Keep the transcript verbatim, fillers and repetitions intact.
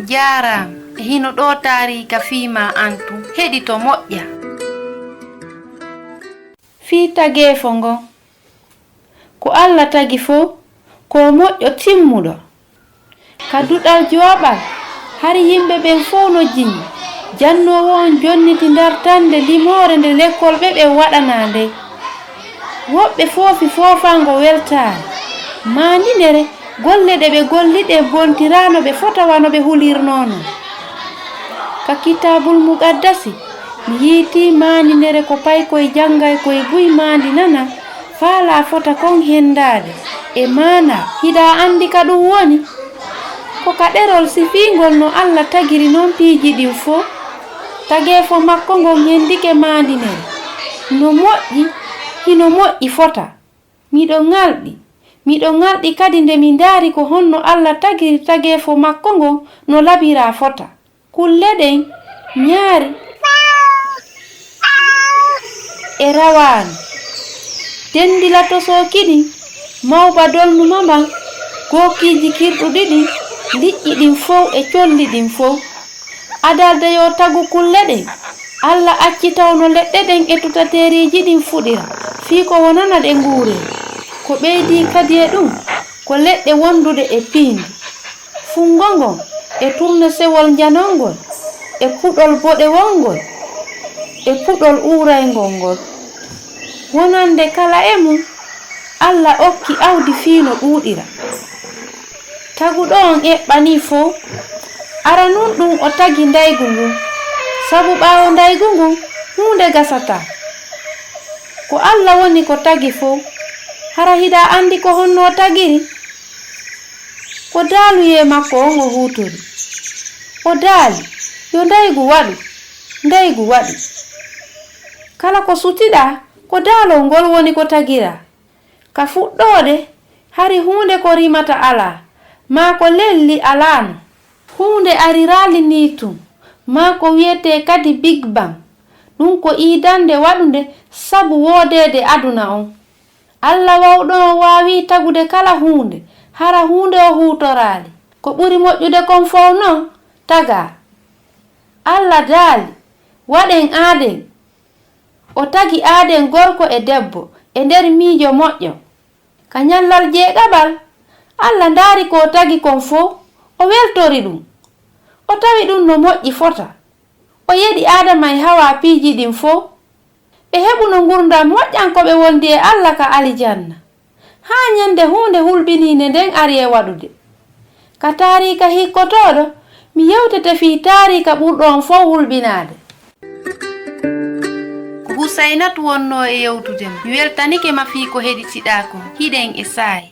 Jaaraama. E hino ɗoo taariika fii maa an tun. Heɗito moƴƴa. Fii tageefo ngon. Ko Alla tagi fow, ko o moƴƴo timmuɗo. Ka duɗal jooɓal, hari yimɓe ɓen fow no jiñi. Jannoowo on jonniti dartande limoore nde lekkolɓe ɓen waɗanaa nden. Woɓɓe foofi foofaango weltaare. Maandinere, golle ɗe ɓe golli ɗen bontiraano ɓe fota wano ɓe hulirnoo non. Ka Kitaabul Muqaddasi, mi yiitii maandinere ko paykoy janngaykoy buy maandinana, faalaa fota kon henndaade e maanaa. Hiɗa anndi ka ɗum woni? Ko ka ɗerol sifiingol no Alla tagiri non piiji ɗin fow. Tageefo makko ngon henndike maandinere. No moƴƴi, hino moƴƴi fota. Miɗo ŋalɗi, miɗo ŋalɗi kadi nde mi ndaari ko honno Alla tagiri tageefo makko ngon no labiraa fota. Kulle ɗen ñaari e rawaandu. Denndila tosooki ɗin, mawba dolnuma mban, gookiiji kirɗuɗi ɗin, liƴƴi ɗin fow e colli ɗin fow. Adalde yo tagu kulle ɗen, Alla acci tawno leɗɗe ɗen e tutateeriiji ɗin fuɗira, fii ko wonana ɗe nguuree. Ko ɓeydii kadi e ɗum, ko leɗɗe wonduɗe e piindi. Funngo ngon e turnesewol njanol ngol e puɗol boɗewol ngol e puɗol uurayngol ngol. Wonande kala e mum, Alla okki awdi fii no ɗuuɗira. Taguɗo on eɓɓanii fow. Aranun ɗum o tagi ndaygu ngun, sabu ɓaawo ndaygu ngun, huunde gasataa. Ko Alla woni ko tagi fow. Hara hiɗa anndi ko honno o tagiri? Ko daaluyee makko on o huutori. O daali, yo ndaygu waɗu, ndaygu waɗi. Kala ko sutiɗaa, ko daalol ngol woni ko tagiraa. Ka fuɗɗoode, hari huunde ko rimata alaa, maa ko lelli alaano. Huunde ariraali nii tun, maa ko wi'etee kadi Big Bang. Ɗum ko iidannde waɗunde sabu woodeede aduna on. Alla wawɗo on waawii tagude kala huunde, hara huunde o huutoraali. Ko ɓuri moƴƴude kon fow non, tagaa. Alla daali, waɗen aaden. O tagi aaden gorko e debbo e nder miijo moƴƴo. Ka ñallal jeegaɓal, Alla ndaari ko o tagi kon fow, o weltori ɗum. O tawi ɗum no moƴƴi fota. O yeɗi Aadama e Hawaa piiji ɗin fow. Ɓe heɓuno ngurndan moƴƴan ko ɓe wondi e Alla ka alijanna. Haa ñande huunde hulɓiniinde nden ari e waɗude. Ka taariika hikkotooɗo, mi yewtete fii taariika ɓurɗo on fow hulɓinaade. Ko Husaynatu wonnoo e yewtude ma. Mi weltanike ma fii ko heɗitiɗaa kon. Hiɗen e saa'i.